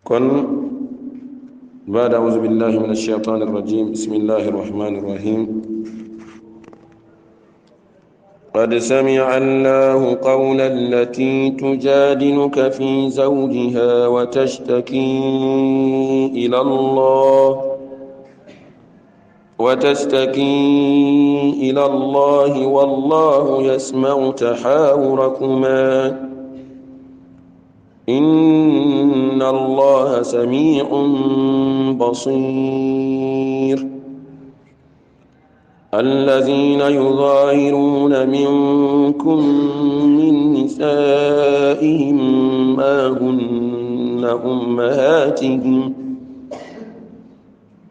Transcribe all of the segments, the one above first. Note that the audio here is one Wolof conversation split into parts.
كن بعد أعوذ بالله من الشيطان الرجيم بسم الله الرحمن الرحيم قد سمع الله قول التي تجادلك في زوجها وتشتكي إلى الله والله يسمع تحاوركما إن الله سميع بصير الذين يظاهرون منكم من نسائهم ما هن أمهاتهم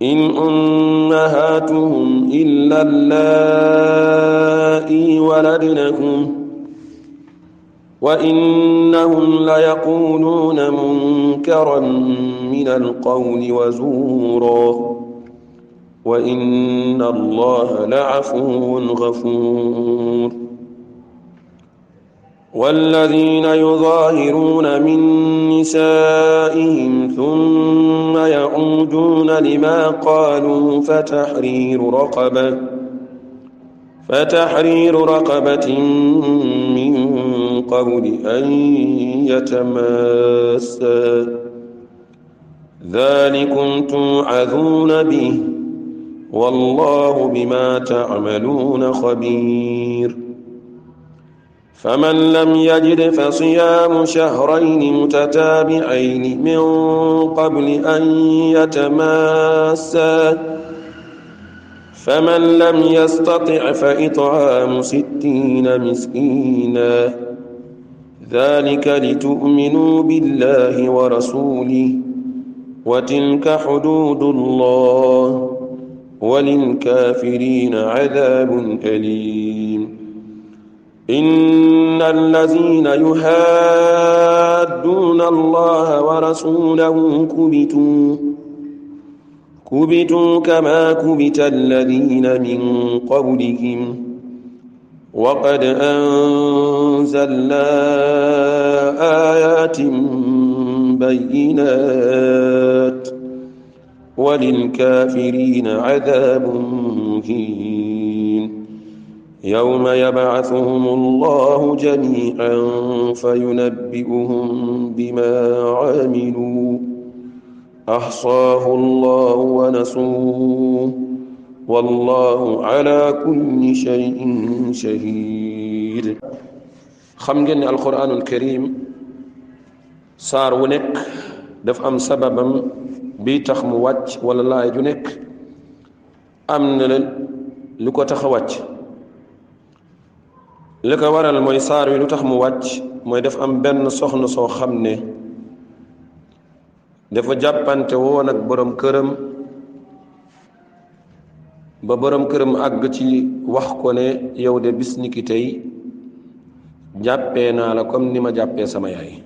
إن أمهاتهم إلا اللائي ولدنهم وإنهم ليقولون منكرا من القول وزورا وإن الله لعفو غفور والذين يظاهرون من نسائهم ثم يعودون لما قالوا فتحرير رقبة من قبل أن يتماسا ذلكم توعظون به والله بما تعملون خبير فمن لم يجد فصيام شهرين متتابعين من قبل أن يتماسا فمن لم يستطع فإطعام 60 مسكينا ذلك لتؤمنوا بالله ورسوله وتلك حدود الله وللكافرين عذاب أليم إن الذين يحادون الله ورسوله كبتوا كما كبت الذين من قبلهم وقد أنزلنا آيات بينات وللكافرين عذاب مهين يوم يبعثهم الله جميعا فينبئهم بما عملوا أحصاه الله ونسوه والله على كل شيء شهيد خمجن القرآن الكريم صار ونك دف أم سببا بيتخ موات ولا لا يجنك أمن لكو تخوات li ko waral mooy saar wi lu tax mu wàcc mooy def am benn soxna soo xam ne dafa jàppante woon ak borom këram ba borom këram àgg ci wax ko ne yow de bis ni ki tey jàppee naa la comme ni ma jàppee sama yaay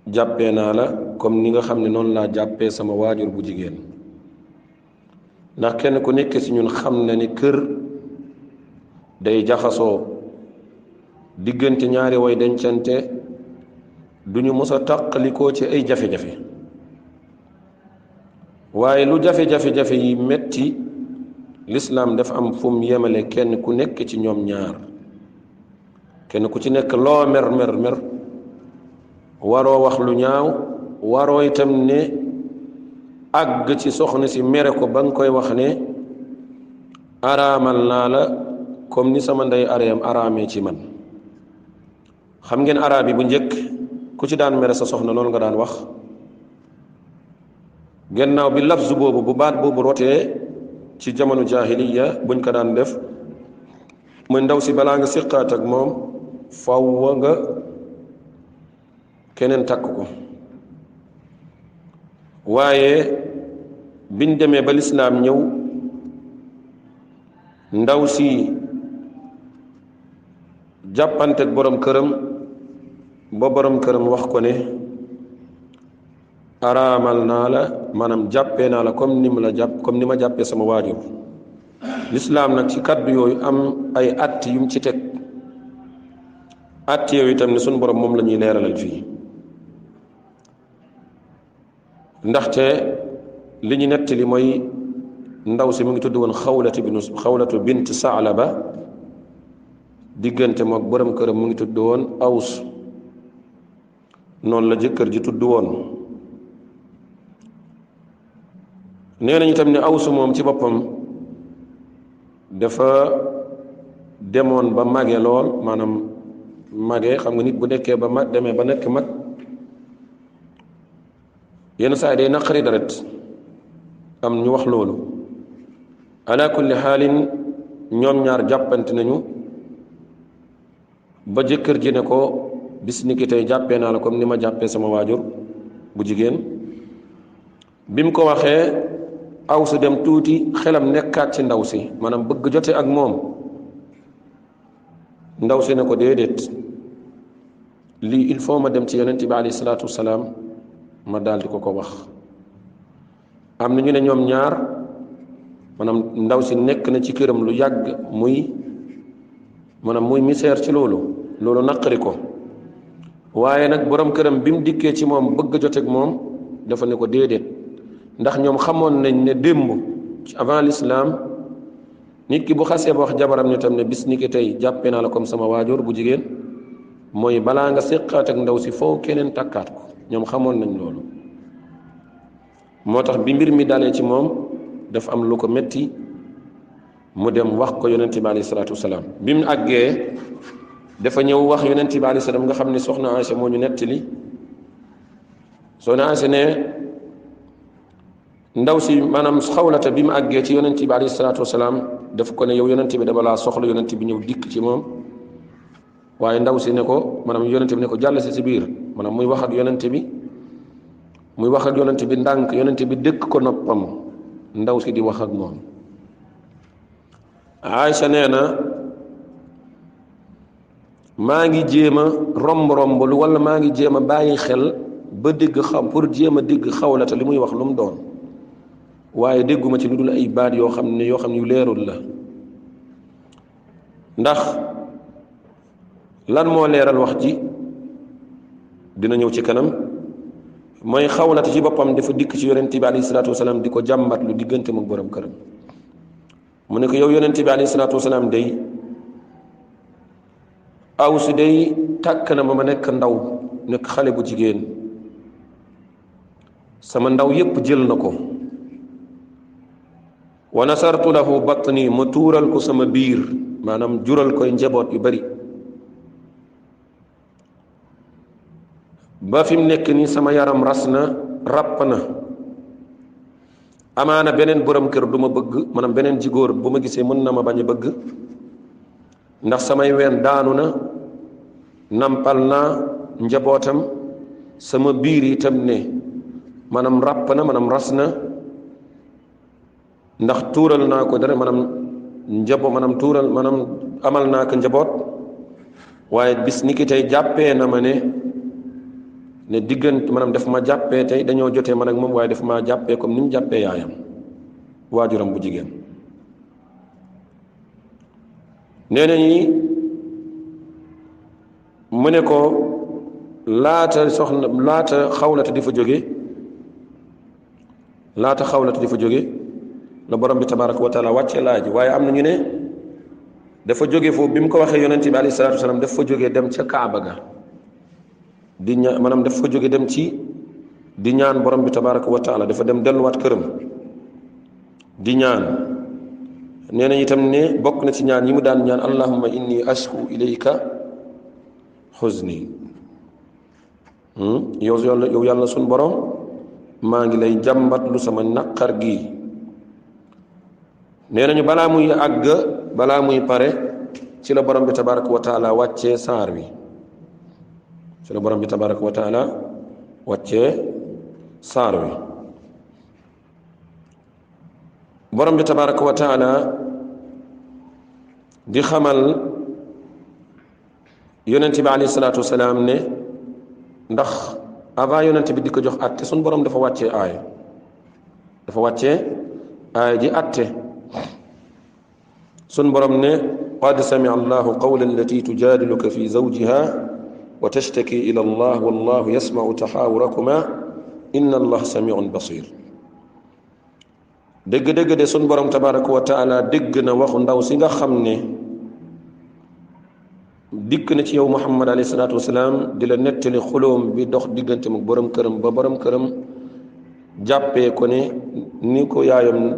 jàppee naa la comme ni nga xam ne noonu laa jàppee sama waajur bu jigéen ndax kenn ku nekk ci ñun xam na ni kër day jaxasoo diggante ñaari way dencante duñu mës a tàqalikoo ci ay jafe-jafe waaye lu jafe-jafe yi metti lislaam dafa am fu mu yemale kenn ku nekk ci ñoom ñaar kenn ku ci nekk loo mer waroo wax lu ñaaw waroo itam ne àgg ci soxna si mere ko ba nga koy wax ne araamal naa la comme ni sama ndey araamee ci man xam ngeen araab yi bu njëkk ku ci daan mere sa soxna loolu nga daan wax gannaaw bi lafzu boobu bu baat boobu rotee ci jamono jaahiliya buñ ko daan def muy ndaw si balaa nga siqaat ak moom faw nga keneen takk ko waaye biñ demee ba lislaam ñëw ndaw si jàppante ak borom këram ba borom këram wax ko ne araamal naa la maanaam jàppee naa la comme ni ma jàppee sama waajur lislaam nag ci kaddu yooyu am ay att yum ci teg att yooyu itam ne sunu borom moom la ñuy leeralal fii ndaxte li ñu nettali mooy ndaw si mu ngi tudd woon xawlatu bint Saalaba diggante mook borom këram mu ngi tudd woon Aws noonu la jëkkër ji tudd woon. nee nañu tam ne Aws moom ci boppam dafa demoon ba mage lool, maanaam mage xam nga nit bu nekkee ba mag demee ba nekk mag yenn saa yi day naqari deret, am ñu wax loolu. ala kulli xaalin ñoom ñaar jàppante nañu ba jëkkër ji ne ko bis ni ki tey jàppee naa la comme ni ma jàppee sama waajur bu jigéen. bi mu ko waxee Aws dem tuuti xelam nekkaat ci ndaw si, maanaam bëgg jote ak moom. ndaw si ne ko déedéet, lii il faut ma dem ci yonent bi alayhi salaatu wasalaam ma daal di ko wax. am na ñu ne ñoom ñaar maanaam ndaw si nekk na ci këram lu yàgg muy misère ci loolu naqari ko, waaye nag borom këram bi mu dikkee ci moom bëgg joteeg moom dafa ne ko déedéet, ndax ñoom xamoon nañ ne démb ci avant l'islam nit ki bu xasee ba wax jabaram ne tam ne bis ni ki tey jàppee naa la comme sama waajur bu jigéen, mooy balaa nga séqaat ak ndaw si foo keneen takkaat ko. ñoom xamoon nañ loolu. moo tax bi mbir mi dalee ci moom dafa am lu ko metti, mu dem wax ko yonent bi alayhi salaatu wasalaam. bi mu àggee dafa ñëw wax yonent bi alayhi salaam, nga xam ne soxna Aysa moo ñu nettali. soxna Aysa ne ndaw si maanaam xawlata bi mu àggee ci yonent bi alayhi salaatu wasalaam daf ko ne yow yonent bi dama laa soxla. yonent bi ñëw dikk ci moom, waaye ndaw si ne ko maanaam yonent bi ne ko jàll si biir, maanaam muy wax ak yonent bi ndànk. yonent bi dëkk ko noppam, ndaw si di wax ak moom. Aysa nee na maa ngi jéem a romb lu wala maa ngi jéem a bàyyi xel ba dégg pour jéem a dégg xawlata li muy wax lu mu doon, waaye dégguma ci lu dul ay baat yoo xam ne yu leerul la. ndax lan moo leeral wax ji dina ñëw ci kanam, mooy xawlata ci boppam dafa dikk ci yonent bi alayhi salaatu wasalaam di ko jàmbat lu diggante mag borom këram. mu ne ko yow yonent bi alayhi salaatu wasalaam day Aws day tàkk na ma nekk ndaw, nekk xale bu jigéen, sama ndaw yépp jël na ko. wa nasartu lahu batni, ma tuural ko sama biir, maanaam jural koy njaboot yu bari. ba fi mu nekk nii sama yaram ras na ràpp na. amaana beneen borom kër du ma bëgg, maanaam beneen jigóor bu ma gisee mën na ma bañ a bëgg, ndax samay ween daanu na, nampal naa njabootam, sama biir itam ne maanaam ràpp na, maanaam ras na, ndax tuural naa ko dara, maanaam amal naa ko njaboot. waaye bis ni ki tey jàppee na ma ne diggante maanaam daf ma jàppee tey dañoo jotee man ak moom, waaye daf ma jàppee comme ni mu jàppee yaayam waajuram bu jigéen. nee nañu mu ne ko laata xawlata di fa jóge la borom bi tabaraka wa taala wàcce laaj. waaye am na ñu ne dafa jóge foofu bi mu ko waxee yonent bi alayhi salaatu wasalaam daf fa jóge dem ca Kaaba ga di ñaan, maanaam daf fa jóge dem ci di ñaan borom bi tabaraka wa taala, dafa dem delluwaat këram di ñaan. nee na itam ne bokk na ci ñaan yi mu daan ñaan allahumma inni ashku ilayka xuzni. yow yàlla sun borom maa ngi lay jàmbat lu sama naqar gi. nee nañu balaa muy pare ci la borom bi tabaraka wa taala wàccee saar wi. borom bi tabaraka wa taala wàccee saar wi. borom bi tabaraka wa taala di xamal yonent bi alayhi salaatu wasalaam ne ndax avant yonent bi di ko jox atte sun borom dafa wàccee aaya ji atte. sun borom ne qad samia allahu qawla allati tujadiluka fi zawjiha wa tashtaki ila allah wallahu yasmau taxaawurakuma inna allah samiun basir. dëgg-dëgg de sun borom tabaraka wa taala dégg na waxu ndaw si nga xam ne dikk na ci yow muhammad alayhi salaatu wasalaam di la nettali xuloom bi dox diggante mu borom këram ba borom këram jàppee ko ne ni ko yaayam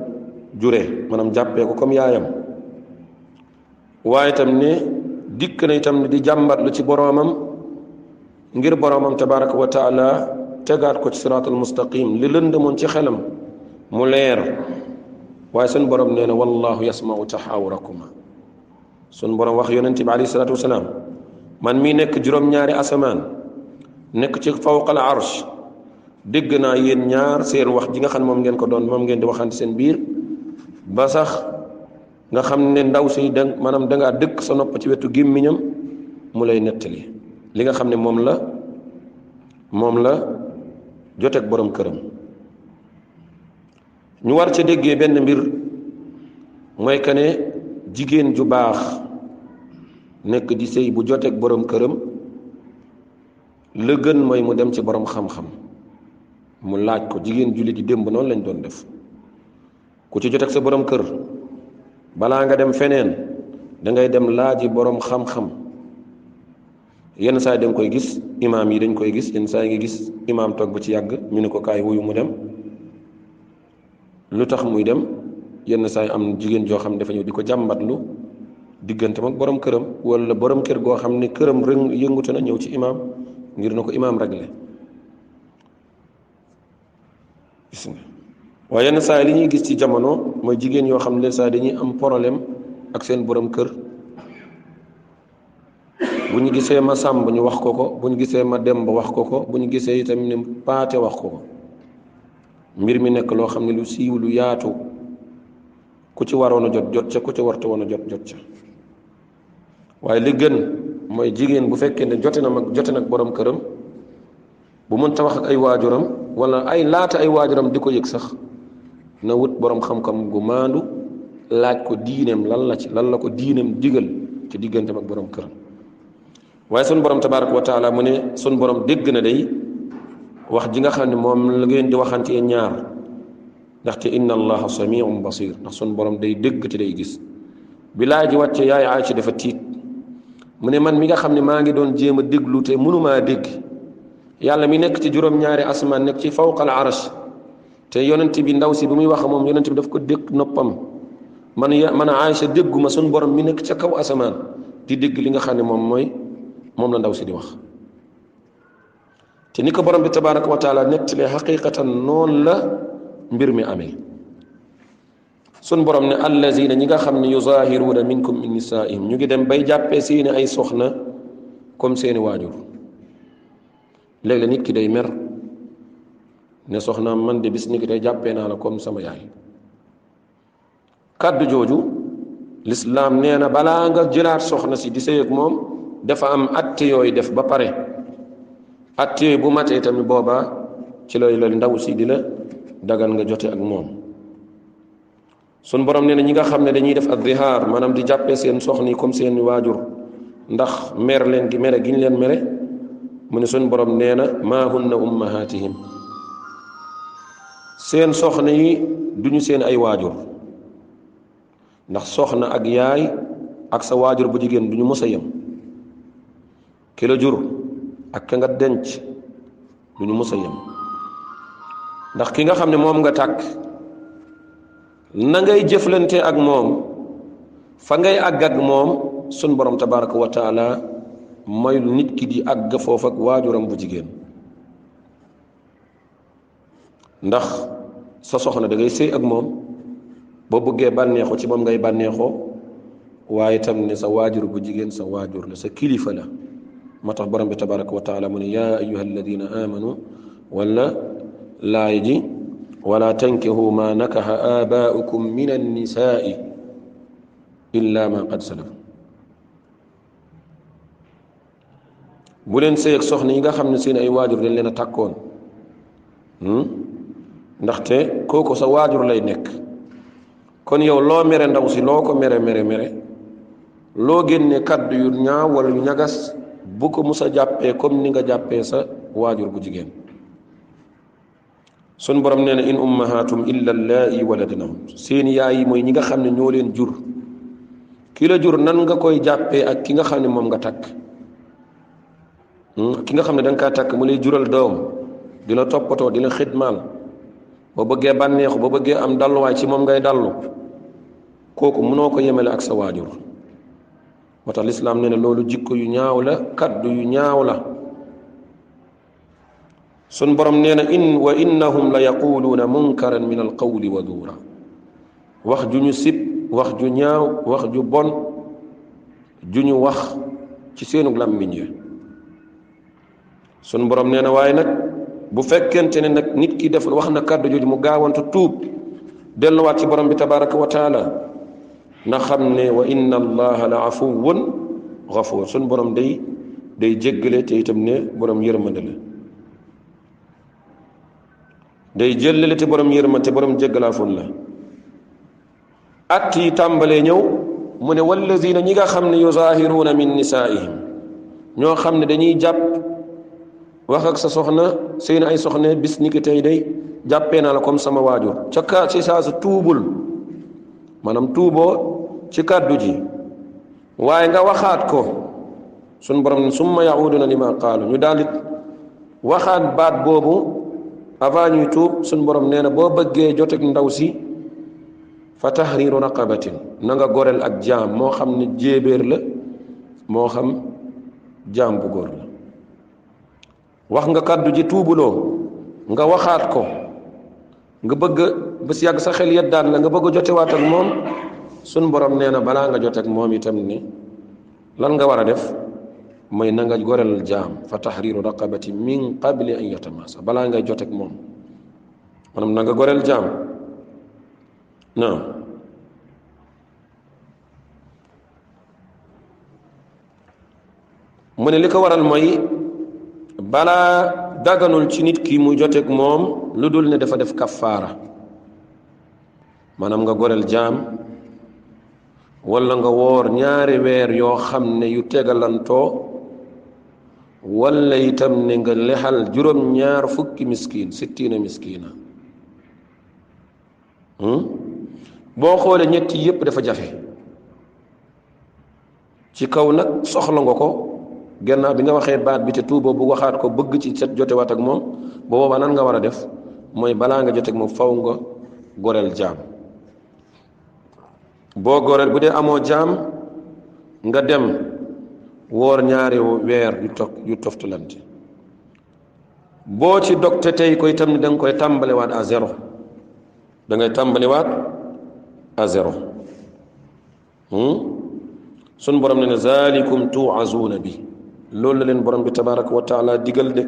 jure maanaam jàppee ko comme yaayam, waaye itam ne dikk na itam di jàmbat lu ci boromam ngir boromam tabaraka wa taala tegaat ko ci siraatul mustaqim li lëndëmoon ci xelam mu leer. waaye sun borom nee na wallahu yasmau taxaawurakuma. sun borom wax yonent bi alayhi salaatu wasalaam man mii nekk juróom-ñaari asamaan nekk ci fawqal arsh dégg naa yéen ñaar seen wax ji nga xam ne moom ngeen ko doon moom ngeen di waxante seen biir ba sax nga xam ne ndaw si maanaam dangaa dëkk sa nopp ci wetu gémmiñam mu lay nettali li nga xam ne moom la joteeg borom këram. ñu war ca déggee benn mbir mooy que ne jigéen ju baax nekk di sëy bu joteeg borom këram la gën mooy mu dem ci borom xam-xam mu laaj ko. jigéen jullit yi démb noonu lañ doon def, ku ci joteeg sa borom kër balaa nga dem feneen dangay dem laaji borom xam-xam. yenn saa yi da nga koy gis imaam yi dañ koy gis, yenn saa yi nga gis imaam toog ba ci yàgg ñu ne ko kaay wuyu mu dem. lu tax muy dem? yenn saa yi am jigéen joo xam ne dafa ñëw di ko jàmbatlu diggante mag borom këram, wala borom kër goo xam ne këram rëng yëngutu na ñëw ci imaam ngir na ko imaam réglé. gis nga waaye yenn saa yi li ñuy gis ci jamono mooy jigéen yoo xam ne saa dañuy am problème ak seen borom kër. bu ñu gisee ma sàmb ñu wax ko ko, bu ñu gisee ma demb wax ko ko, bu ñu gisee itam ne paate wax ko ko. mbir mi nekk loo xam ne lu siiw lu yaatu, ku ci waroon a jot ca, ku ci warta woon a jot ca. waaye li gën mooy jigéen bu fekkee ne jote nag borom këram bu mënta wax ak ay waajuram wala ay laata ay waajuram di ko yëg sax, na wut borom xam-xam gu maandu laaj ko diineem lan la ko diineem digal ci digganteem ak borom këram. waaye sun borom tabaraka wa taala mu ne sun borom dégg na day wax ji nga xam ne moom la ngeen di waxante ñaar, ndaxte inna allaha samiun basir, ndax sun borom day dégg te day gis. bi laaj ji wàcce yaay Aysa dafa tiit, mu ne man mi nga xam ne maa ngi doon jéem a déglu te mënumaa dégg, yàlla mi nekk ci juróom-ñaari asamaan nekk ci fawqal arsh, te yonent bi ndaw si bi muy wax moom yonent bi daf ko dégg noppam, man Aysa dégguma sun borom mi nekk ca kaw asamaan di dégg li nga xam ne moom la ndaw si di wax. te ni ko borom bi tabaraka wa taala nettalee xaqiqatan noonu la mbir mi amee. sun borom ne allazina ñi nga xam ne yuzahiruuna minkum min nisaihim, ñu ngi dem bay jàppee seeni ay soxna comme seeni waajur. léeg-léeg nit ki day mer ne soxnaam man de bis ni ki tey jàppee naa la comme sama yaay. kàddu jooju lislaam nee na balaa nga jëlaat soxna si di sëy ak moom dafa am atte yooyu def ba pare. atte yooyu bu matee tamit boobaa ci lay la ndaw si di la dagan nga jote ak moom. sun borom nee na ñi nga xam ne dañuy def ad-dihaar, maanaam di jàppee seen soxna yi comme seen waajur ndax mer leen gi mere gi ñu leen mere, mu ne sun borom nee na maa hunna ummahatihim, seen soxna yi duñu seen ay waajur. ndax soxna ak yaay ak sa waajur bu jigéen duñu mës a yem. ki la jur ak ka nga denc duñu mës a yem. ndax ki nga xam ne moom nga tàkk na ngay jëflante ak moom fa ngay àgg ak moom sun borom tabaraka wa taala mayul nit ki di àgg foofu ak waajuram bu jigéen. ndax sa soxna da ngay sëy ak moom boo bëggee bànneexoo ci moom ngay bànneexoo, waaye tam ne sa waajur bu jigéen sa waajur la, sa kilifa la. moo tax borom bi tabaraka wa taala mu ne yaa ayuha alladina amanu wala laay ji wala tankihu ma nakaha abaaukum min annisaai illa ma qad salaf. bu leen sëy ak soxna yi nga xam ne seen ay waajur dañ leen a tàkkoon, ndaxte kooku sa waajur lay nekk. kon yow loo mere ndaw si, loo ko mere loo génne kaddu yu ñaaw wala yu ñagas, bu ko musa jàppee comme ni nga jàppee sa waajur bu jigéen. sun borom nee na in ummahatum illa allaa'i waladnahum seen yaay yi mooy ñi nga xam ne ñoo leen jur ki la jur nan nga koy jàppee ak ki nga xam ne moom nga takk ki nga xam ne da nga kaa takk mu lay jural doom di la toppatoo di la xidmaal boo bëggee bànneexu boo bëggee am dalluwaay ci moom ngay dallu kooku mënoo ko yemale ak sa waajur moo tax lislaam nee na loolu jikko yu ñaaw la kaddu yu ñaaw la sun borom nee na wa innahum la yaquluuna munkaran min alqawli wa duura wax ju ñu sib wax ju ñaaw wax ju bon ju ñu wax ci seenu làmmiñ ya sun borom nee na waaye nag bu fekkente ne nag nit ki def wax na kàddu jooju mu gaawantu tuub delluwaat ci borom bi tabaraka wa taala na xam ne wa inna allaha la afuwun gafuur sun borom day jéggale te itam ne borom yërmande la day jëllale te borom yërmande te borom jéggalaafoon la at yi tàmbalee ñëw mu ne wallazina ñi nga xam ne yuzahiruuna min nisaa'ihim ñoo xam ne dañuy jàpp wax ak sa soxna seen ay soxna bis ni ki tey day jàppee naa la comme sama waajur ca ka ci saa su tuubul maanaam tuuboo ci kàddu ji waaye nga waxaat ko sun borom ne summa yauduna lima qaalu ñu daal di waxaat baat boobu avant ñuy tuub sun borom nee na boo bëggee joteeg ndaw si fa tahriru raqabatin na nga goreel ak jaam moo xam ne jéebéer la moo xam jaam bu góor la wax nga kàddu ji tuubuloo nga waxaat ko nga bëgg bés yàgg sa xel yeddaan la nga bëgg a jotewaat ak moom sun borom nee na balaa nga joteeg moom itam ni lan nga war a def mooy na nga goreel jaam fa tahriru raqabati min qabli an yatamasa balaa ngay joteeg moom maanaam na nga goreel jaam naam mu ne li ko waral mooy balaa daganul ci nit ki mu joteeg moom lu dul ne dafa def kaffaara maanaam nga goreel jaam walla nga woor ñaari weer yoo xam ne yu tegalantoo walla itam ne nga lexal juróom-ñaar fukki miskiin sittiina miskiina boo xoolee ñetti yépp dafa jafe ci kaw nag soxla nga ko gannaaw bi nga waxee baat bi te tuuboo bu waxaat ko bëgg ci set jotewaat ak moom boobaa nan nga war a def mooy balaa nga joteeg moom faw nga goreel jaam boo goreel bu dee amoo jaam nga dem woor ñaari weer yu toftalante boo ci dog te tey ko itam ne da nga koy tàmbaliwaat à zéro da ngay tàmbaliwaat à zéro sun borom ne ne zalikum tuazuuna bi loolu la leen borom bi tabaraka wa taala digal de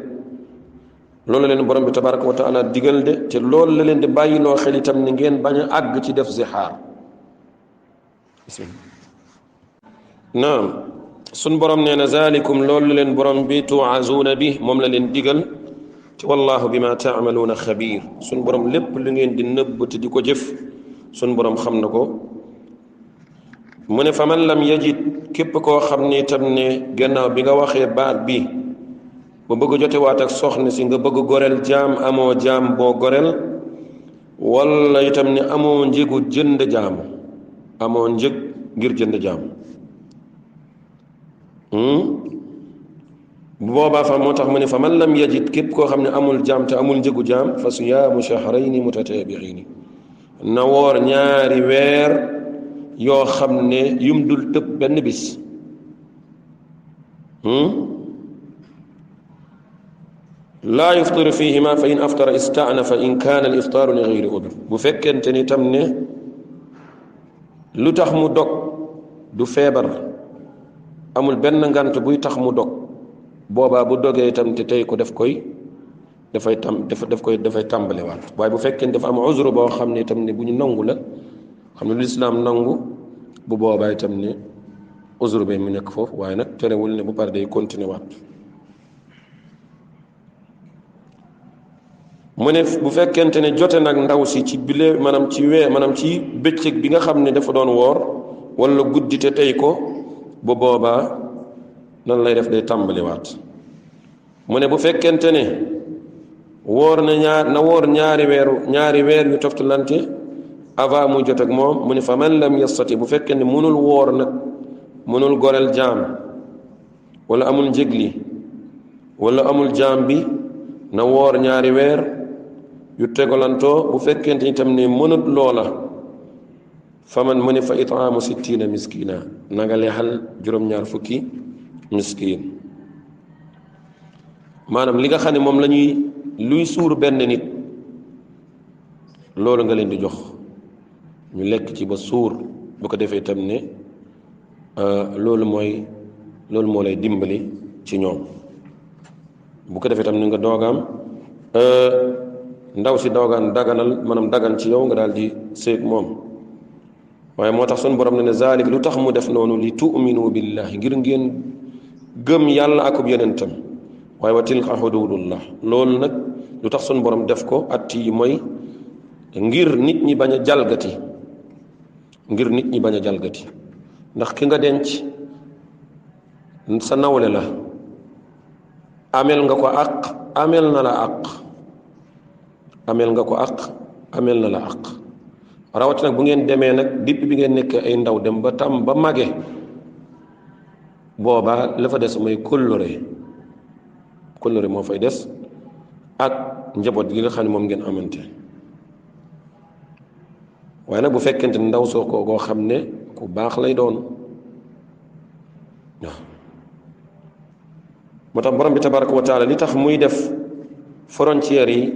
loolu la leen borom bi tabaraka wa taala digal de te loolu la leen di bàyyiloo xel itam ni ngeen bañ a àgg ci def zixaar naam sun borom nee na zalikum loolu la leen borom bi tuazuuna bi moom la leen digal te wallahu bima taamaluuna xabiir sun borom lépp lu ngeen di nëbb te di ko jëf sun borom xam na ko mu ne fa man lam yajid képp koo xam ni itam ne gannaaw bi nga waxee baat bi ba bëgg jotewaat ak soxna si nga bëgg goreel jaam amoo jaam boo goreel walla itam ne amoo njëgu jënd jaam amoo njëg ngir jënd jaam bu boobaa fa moo tax mu ne fa man lam yajid képp koo xam ne amul jaam te amul njëgu jaam fa siyaamu shahrayni mutataabi'iini na woor ñaari weer yoo xam ne yum dul tëb benn bis laa yuftiru fihima fa in aftara ista'nafa in kaana al iftaaru li gayri udr bu fekkente ni tam ne lu tax mu dog du feebar amul benn ngant buy tax mu dog boobaa bu dogee itam te tey ko daf koy tàmbalewaat waaye bu fekkee dafa am uzru boo xam ne itam ne bu ñu nangu la xam ne lu islaam nangu bu boobaa itam ne uzru bi mu nekk foofu waaye nag terewul ne bu pare day continuer waat mu ne bu fekkente ne jote nag ndaw si ci bile maanaam ci bëccëg bi nga xam ne dafa doon woor wala guddi te tey ko bu boobaa nan lay def day tàmbaliwaat mu ne bu fekkente ne woor na woor ñaari weer yu toftalante avant muy jot ak moom mu ne fa man lam yastati bu fekkee ne mënul woor nag mënul goreel jaam wala amul njëgli wala amul jaam bi na woor ñaari weer yu tegalantoo bu fekkente ni tam ne mënut loola fa man mu ne fa itaamu sittina miskina na nga leexal juróom-ñaar fukki miskin maanaam li nga xam ne moom la ñuy luy suur benn nit loolu nga leen di jox ñu lekk ci ba suur bu ko defee tam ne loolu moo lay dimbali ci ñoom bu ko defee tam ne nga doogaam ndaw si doogaan daganal maanaam dagan ci yow nga daal di séeg moom waaye moo tax sun borom ne zalik lu tax mu def noonu li tu'minu billahi ngir ngeen gëm yàlla akub yonentam waaye wa tilka hududullah loolu nag lu tax sun borom def ko at yi mooy ngir nit ñi bañ a jalgati ndax ki nga denc sa nawle la amel nga ko àq amel na la àq amel na la àq rawatina nag bu ngeen demee nag dipp bi ngeen nekkee ay ndaw dem ba tam ba mage boobaa la fa des mooy kóllëre moo fay des ak njaboot gi nga xam ne moom ngeen amante waaye nag bu fekkente ndaw soo ko koo xam ne ku baax lay doon waaw moo tax borom bi tabaraka wa taala li tax muy def frontières yi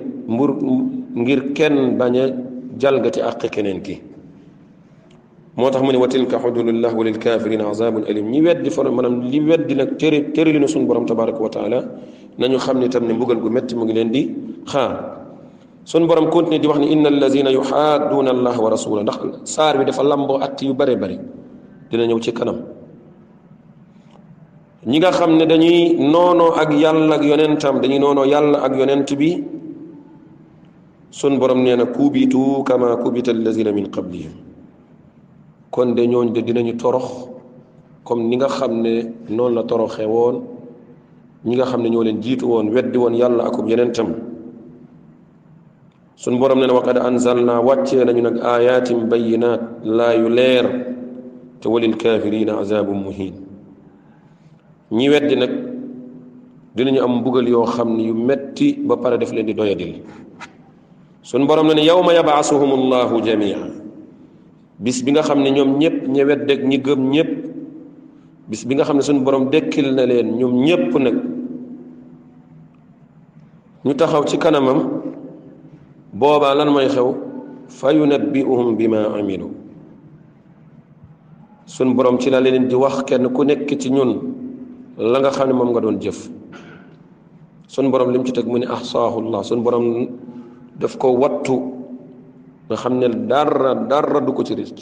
ngir kenn bañ a jalgati àq keneen ki moo tax mu ne wa tilka hududullah wa lil kafirina azabun alim ñi weddi maanaam li weddi nag tëri li na suñu borom tabaraka wa taala nañu xam ne tam ne mbugal gu métti mu ngi leen di xaar suñu borom continue di wax ne inna allazina yuhaadduuna allah wa rasula ndax saar bi dafa lamboo att yu bare bari dina ñëw ci kanam ñi nga xam ne dañuy noonoo ak yàlla ak yonentam dañuy noonoo yàlla ak yonent bi sun borom nee na kubitu kama kubita allazina min qablihim kon de ñooñ de dinañu torox comme ni nga xam ne noonu la toroxee woon ñi nga xam ne ñoo leen jiitu woon weddi woon yàlla akub yonentam sun borom nee na wa qad anzalna wàccee nañu nag ayatin bayinat laa yu leer te walil kafirina azabun muhin ñi weddi nag dinañu am mbugal yoo xam ne yu metti ba pare def leen di doyadil sun borom ne yawma yab'asuhum allahu jamia bis bi nga xam ne ñoom ñëpp ñi weddeeg ñi gëm ñëpp bis bi nga xam ne sun borom dekkil na leen ñoom ñëpp nag ñu taxaw ci kanamam boobaa lan mooy xew fa yunabbi'uhum bima amilu sun borom ci la leen di wax kenn ku nekk ci ñun la nga xam ne moom nga doon jëf sun borom lim ci teg mu ne ahsaahullah sun borom daf ko wattu nga xam ne dara du ko ci rëcc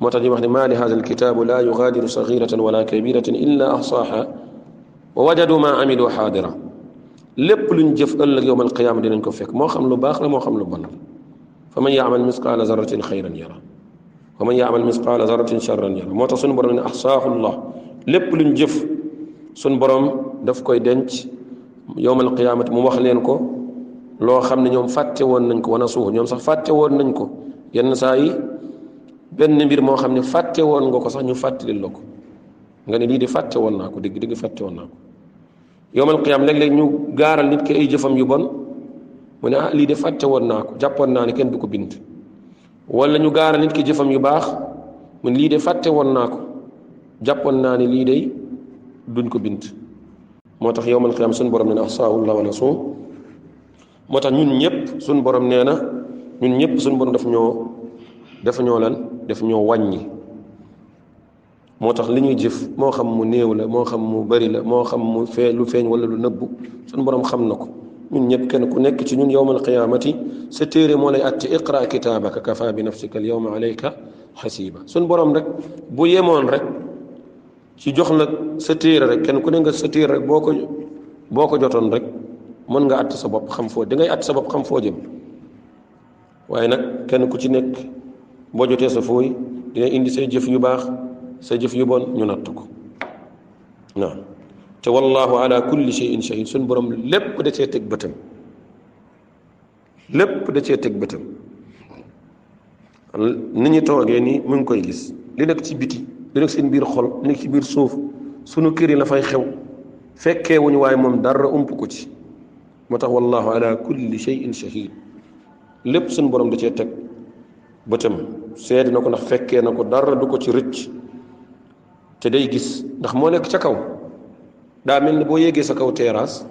moo tax ñu wax ne maa li haadha alkitaabu laa yugaadiru saghiratan wala kabiratan illa ahsaaha wa wajadu ma amilu xaadira lépp luñ jëf ëllëg yowm alqiyaama dinañ ko fekk moo xam lu baax la moo xam lu bon la fa man yaamal misqaala zarratin xayran yara wa man yaamal misqaala zarratin charran yara moo tax suñu borom ne ahsaahullah lépp luñ jëf suñ borom daf koy denc yowmal qiyaamati mu wax leen ko loo xam ne ñoom fàtte woon nañ ko wana suux ñoom sax fàtte woon nañ ko yenn saa yi benn mbir moo xam ne fàtte woon nga ko sax ñu fàttalil la ko nga ne lii de fàtte woon naa ko dëgg fàtte woon naa ko yowmal qiyaam léeg-léeg ñu gaaral nit ki ay jëfam yu bon mu ne lii de fàtte woon naa ko jàppoon naa ne kenn du ko bind wala ñu gaaral nit ki jëfam yu baax mu ne lii de fàtte woon naa ko jàppoon naa ne lii de duñ ko bind moo tax yowmal qiyaam suñu borom nee na ahsaahullah wa nasuuh moo tax ñun ñëpp suñu borom nee na ñun ñëpp suñu borom daf ñoo wàññi moo tax li ñuy jëf moo xam mu néew la moo xam mu bari la moo xam mu lu feeñ wala lu nëbbu suñu borom xam na ko ñun ñëpp kenn ku nekk ci ñun yowmal qiyaamati sa téere moo lay atti iqra kitaabaka kafa bi nafsika al yawma alayka xasiba suñu borom rek bu yemoon rek ci jox la sa téere rek kenn ku ne nga sa téere rek boo ko jotoon rek mën nga att sa bopp xam foo da ngay att sa bopp xam foo jëm waaye nag kenn ku ci nekk boo jotee sa fooy dina indi say jëf yu baax sa jëf yu bon ñu natt ko waaw te wallahu ala kulli shay'in shahid suñ borom lépp da cee teg bëtam lépp da cee teg bëtam ni ñu toogee nii mu ngi koy gis li nekk ci biti li nekk seen biir xol li nekk ci biir suuf sunu kër yi la fay xew fekkee wuñu waaye moom dara ump ko ci moo tax wallahu ala kulli shay'in shahid lépp suñ borom da cee teg bëtam seede na ko ndax fekkee na ko dara du ko ci rëcc te day gis ndax moo nekk ca kaw daa mel ni boo yéegee sa kaw terrasse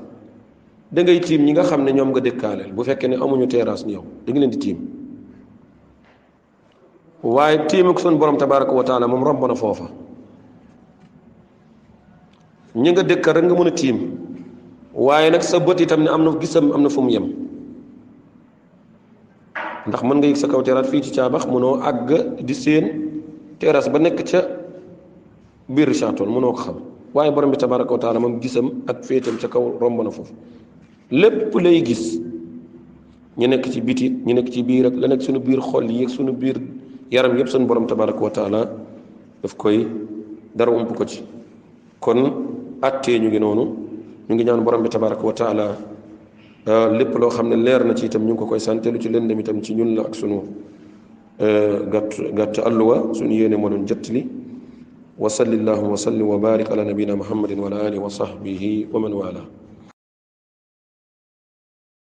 da ngay tiim ñi nga xam ne ñoom nga dëkkaaleel bu fekkee ne amuñu terrasse ni yow da nga leen di tiim waaye tiim ak sun borom tabaraka wa taala moom romb na foofa ñi nga dëkkal rek nga mën a tiim waaye nag sa bët itam ne am na gisam am na fu mu yem ndax mën nga yëg sa kaw terrasse fii ci caabax mënoo àgg di seen terrasse ba nekk ca biir château mënoo ko xam waaye borom bi tabaraka wa taala moom gisam ak féetam ca kaw romb na foofu lépp lay gis ñu nekk ci biti ñu nekk ci biir ak la nekk suñu biir xol yi ak suñu biir yaram yëpp suñu borom tabaraka wa taala daf koy dara ump ko ci kon attee ñu ngi noonu ñu ngi ñaan borom bi tabaraka wa taala lépp loo xam ne leer na ci itam ñu ngi ko koy sante lu ci lëndëm itam ci ñun la ak sunu gàtt alluwa suñu yéene moo doon jottali wa sallallahu wa sallim wa barik ala nabina muhammadin wa ala alihi wa sahbihi wa man wala